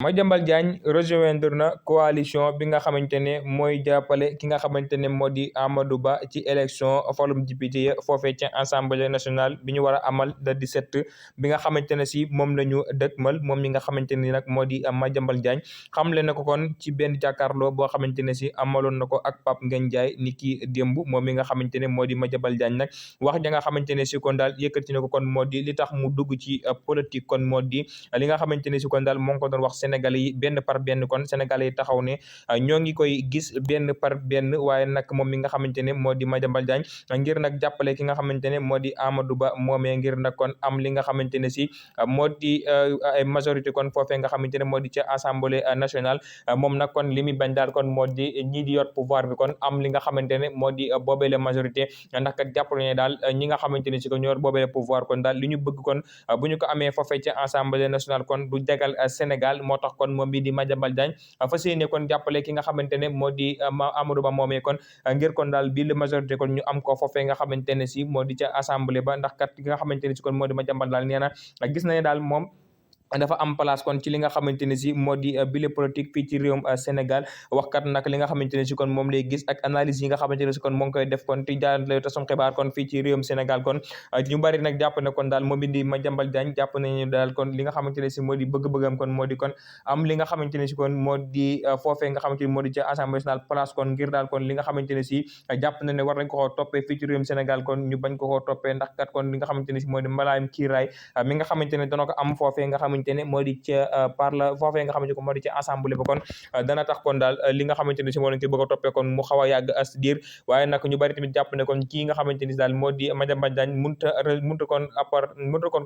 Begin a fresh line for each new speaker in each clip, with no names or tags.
Madiambal Diagne rejoindre na coalition bi nga xamante ne mooy jàppale ki nga xamante ne moo di Amadou Ba ci élection falum député ya foofee ci assemblée nationale bi ñu war a amal le 17 bi nga xamante ne si moom la ñu dëkkmal moom mi nga xamante ni nag moo di Madiambal Diagne xamle na ko kon ci benn jàkkaarloo boo xamante ne si amaloon na ko ak Pape Ngagne Ndiaye ni ki démb moom mi nga xamante ne moo di Madiambal Diagne nag wax ja nga xamante ne si kon daal yëkkati na ko kon moo di li tax mu dugg ci politique kon moo di li nga xamante ne si kon daal moo ngi ko doon wax Sénégalais yi benn par benn kon Sénégalais yi taxaw ne ñoo ngi koy gis benn par benn waaye nag moom mi nga xamante ne moo di Madiambal Diagne ngir nag jàppale ki nga xamante ne moo di Amadou Ba moomee ngir nag kon am li nga xamante ne si moo di ay majorité kon foofee nga xamante ne moo di ca assemblée nationale moom nag kon li muy bañ daal kon moo di ñii di yor pouvoir bi kon am li nga xamante ne moo di boobeele majorité ndax kat jàppale ne daal ñi nga xamante ne si ko ñoo yor boobeele pouvoir kon daal li ñu bëgg kon bu ñu ko amee foofee ca assemblée nationale kon du jagal Sénégal moo tax kon moom bi di Madiambal Diagne fas yéene kon jàppale ki nga xamante ne moo di Amadou Ba moomee kon ngir kon daal bii la majorité kon ñu am ko foofee nga xamante ne si moo di ca assemblée ba ndax kat ki nga xamante ne si kon moo di Madiambal daal nee na gis nañu daal moom dafa am place kon ci li nga xamante ne si moo di bile politique fii ci réewum Sénégal waxkat nag li nga xamante ne si kon moom lay gis ak analyse yi nga xamante ne si kon moo ngi koy def kon ti jaarale tasum xibaar kon fii ci réewum Sénégal kon ñu bari nag jàpp ne kon daal moom di Madiambal Diagne jàpp nañu daal kon li nga xamante ne si moo di bëgg-bëggam kon moo di kon am li nga xamante ne si kon moo di foofee nga xamante ne moo di ci assemblée nationale place kon ngir daal kon li nga xamante ne si jàpp na ne war nañ ko koo toppee fii ci réewum Sénégal kon ñu bañ ko koo toppee ndax kat kon li nga xamante ne si moo di mbalaayam kiiraay mi nga xamante ne dana ko am foofee nga xamante ne moo di ca foofee nga xamante ne moo di ci assemblée ba kon dana tax kon daal li nga xamante ne si moo leen ci bëgg a toppee kon mu xaw a yàgg as diir waaye nag ñu bari tamit jàpp ne kon kii nga xamante ni si daal moo di Madiambal Diagne munta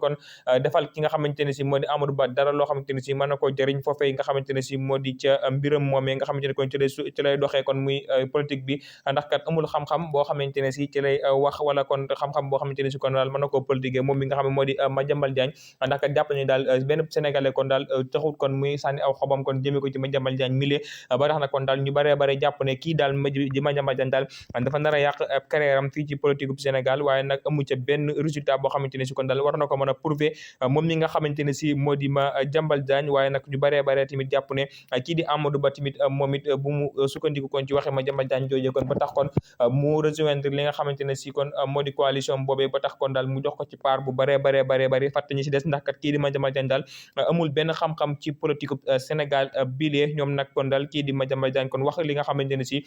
kon defal ki nga xamante ne si moo di Amadou Ba dara loo xamante ne si mën na koo jëriñ foofee nga xamante ne si moo di ca mbiram moomee nga xamante ne kon ci lay doxee kon muy politique bi ndax kat amul xam-xam boo xamante ne si ci lay wax wala kon xam-xam boo xamante ne si kon daal mën na koo politique moom mi nga xam ne moo di Madiambal Diagne ndax kat jàpp nañu daal benn sénégalais kon daal taxut kon muy sànni aw xobam kon jëmee ko ci Madiambal Diagne mile ba tax na kon daal ñu baree bare jàpp ne kii daal di Madiambal Diagne daal dafa nar a yàq ab carrière am fii ci politique bu Sénégal waaye nag amu ca benn résultat boo xamante ne si kon daal war na ko mën a prouver moom mi nga xamante ne si moo di Madiambal Diagne waaye nag ñu baree bare tamit jàpp ne kii di Amadou Ba tamit moom it bu mu sukkandiku kon ci waxe Madiambal Diagne jooje kon ba tax kon mu rejoindre li nga xamante ne si kon moo di coalition boobee ba tax kon daal mu jox ko ci part bu baree bare fàtte ñi si des ndax kat kii di Madiambal Diagne daal amul benn xam-xam ci politique Sénégal bilee ñoom nag kon daal kii di Madiambal Diagne kon wax li nga xamante ne si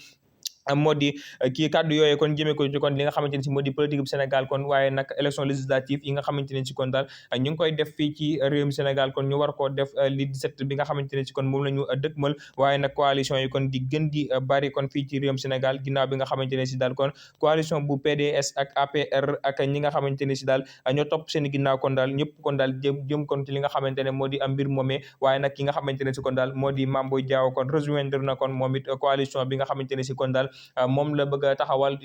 moo di kii kàddu yooyu kon jëmee ko ci kon li nga xamante ne si moo di politique bu Sénégal kon waaye nag élection législative yi nga xamante ne si kon daal ñu ngi koy def fii ci réewum Sénégal kon ñu war koo def li 17 bi nga xamante ne si kon moom la ñu dëkkmal waaye nag coalition yi kon di gën di bari kon fii ci réewum Sénégal ginnaaw bi nga xamante ne si daal kon coalition bu PDS ak APR ak ñi nga xamante ne si daal ñoo topp seen ginnaaw kon daal ñëpp kon daal jëm kon ci li nga xamante ne moo di am mbir moomee waaye nag ki nga xamante ne si kon daal moo di Mame Boye Diao kon rejoindre na kon moom it coalition bi nga xamante ne si kon daal moom la bëgg a taxawal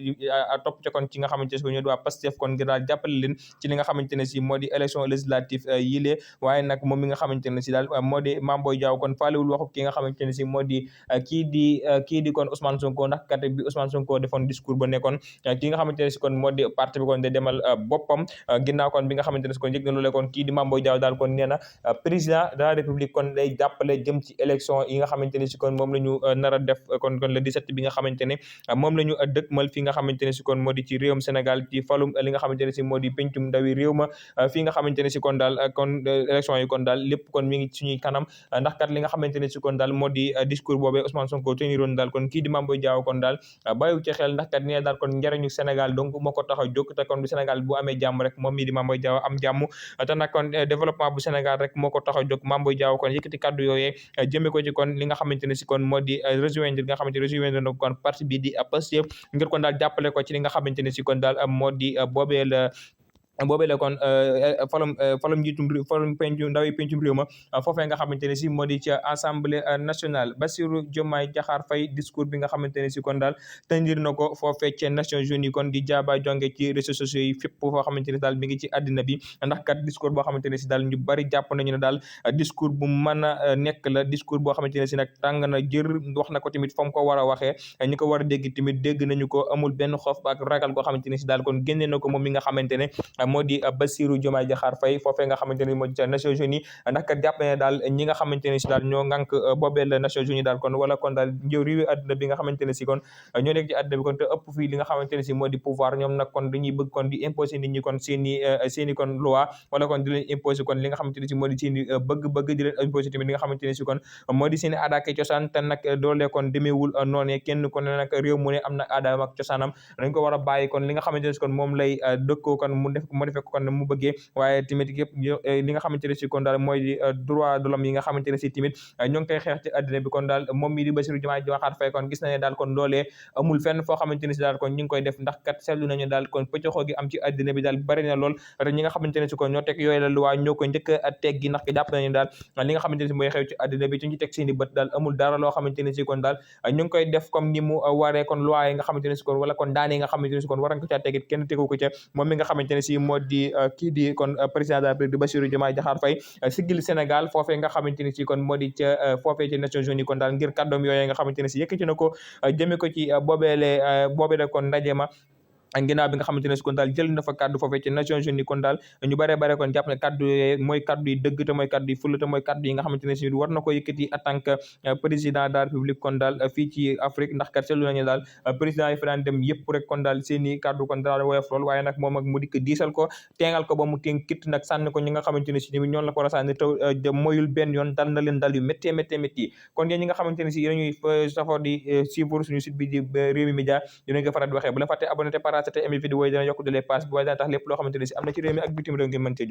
topp ca kon ci nga xamante ne si ko ñoo di waa Pastef kon ngir daal jàppale leen ci li nga xamante ne si moo di élection législative yile waaye nag moom mi nga xamante ne si daal moo di Mame Boye Diao kon faalewul waxu ki nga xamante ne si moo di kii di kon Ousmane Sonko ndax kat bi Ousmane Sonko defoon discours ba nekkoon ki nga xamante ne si kon moo di parti bi kon de demal boppam ginnaaw kon bi nga xamante ne si kon yëg na loole kon kii di Mame Boye Diao daal kon nee na président de la République kon day jàppale jëm ci élection yi nga xamante ne si kon moom la ñu nar a def kon le 17 bi nga xamante ne moom la ñu dëkkmal fi nga xamante ne si kon moo di ci réewum Sénégal ci falum li nga xamante ne si moo di pencum ndawi réew ma fi nga xamante ne si kon daal kon élection yi kon daal lépp kon mi ngi suñuy kanam ndax kat li nga xamante ne si kon daal moo di discours boobee Ousmane Sonko teniroon daal kon kii di Mame Boye Diao kon daal bàyyiwu ci xel ndax kat nee daal kon njariñu Sénégal donc moo ko tax a jóg te kon bu Sénégal bu amee jàmm rek moom mii di Mame Boye Diao am jàmm te nag kon développement bu Sénégal rek moo ko tax a jóg Mame Boye Diao kon yëkkati kàddu yooyee jëmee ko ci kon li nga xamante ne si kon moo di rejoindre nga xamante ne rejoindre na kon parti bi di Pastef ngir kon daal jàppale ko ci li nga xamante ne si kon daal moo di boobee la kon falum pencum ndawi pencum réew ma foofee nga xamante ne si moo di ca assemblée nationale Bassirou Diomaye Diakhar Faye discours bi nga xamante ne si kon daal tenir na ko foofee ca Nations Unies kon di jaaba jonge ci réseaux sociaux yi fépp foo xamante ne daal mi ngi ci àddina bi ndax kat discours boo xamante ne si daal ñu bari jàpp nañu ne daal discours bu mën a nekk la discours boo xamante ne si nag tàng na jër wax na ko tamit fa mu ko war a waxee ñi ko war a dégg tamit dégg nañu ko amul benn xof ak ragal goo xamante ne si daal kon génne na ko moom mi nga xamante ne moo di Bassirou Diomaye Diakhar Faye foofee nga xamante ne moo di ca Nations Unies ndax kat jàpp ne daal ñi nga xamante ne si daal ñoo ŋànk boobee la Nations Unies daal kon wala kon daal njëw réewi àdduna bi nga xamante ne si kon ñoo nekk ci àdduna bi kon te ëpp fii li nga xamante ne si moo di pouvoir ñoom nag kon dañuy bëgg kon di imposer nit ñi kon seeni kon loi wala kon di leen imposer kon li nga xamante ne si moo di seeni bëgg-bëgg di leen imposer tamit li nga xamante ne si kon moo di seeni aada ak cosaan te nag doolee kon demeewul noonee kenn kon ne nag réew mu ne am na aadaam ak cosaanam dañ ko war a bàyyi kon li nga xamante ne si kon moom lay dëkkoo kon mu defee ko kon mu bëggee waaye tamit yëpp li nga xamante ne si kon daal mooy di droit de l'homme yi nga xamante ne si tamit ñoo ngi koy xeex ci àddina bi kon daal moom mi di Bassirou Diomaye Diakhar Faye kon gis na ne daal kon loolee amul fenn foo xamante ne si daal kon ñu ngi koy def ndax kat seetlu nañu daal kon pëccoxoo gi am ci àddina bi daal bari na lool te ñi nga xamante ne si kon ñoo teg yooyu la luwaa ñoo ko njëkk a teggi ndax jàpp nañu daal li nga xamante ne si mooy xew ci àddina bi ci ñu teg seeni bët daal amul dara loo xamante ne si kon daal ñu ngi koy def comme ni mu waree kon loi yi nga xamante ne si kon wala kon daane yi nga xamante ne si kon war nañ ko caa tegit kenn tegu ko ca moom mi nga xamante ne si moo di kii di kon président de la République di Bassirou Diomaye Diakhar Faye siggil Sénégal foofee nga xamante ne si kon moo di ca foofee ci Nations Unies kon daal ngir kàddoom yooyu nga xamante ne si yëkkati na ko jëme ko ci boobee kon ndaje ma ginnaaw bi nga xamante ne si kon daal jël na fa kaddu foofee ci Nations Unies kon daal ñu bare kon jàpp ne kaddu yooyu mooy kaddu yi dëgg te mooy kaddu yi fulla te mooy kaddu yi nga xamante ne si war na ko yëkkati en tant que président de la République kon daal fii ci Afrique ndax kat seetlu nañu daal président yi fi daan dem yëpp rek kon daal seeni kaddu kon daal woyof lool waaye nag moom ak mu dikk diisal ko teengal ko ba mu teen kitt nag sànni ko ñi nga xamante ne si tamit ñoon la ko war a sànni te moyul benn yoon dal na leen dal yu métti kon yéen ñi nga xamante ne si yéen ñuy safoo di suivre suñu site bi di Rewmi Média dinañ ko faral di waxee bu leen fàtte abonné te partage te aimé vidéo yi dina yokk de les pass bi waaye dana tax lépp loo xamante ne si am na ci réew mi ak bitim réew ngeen mën cee jot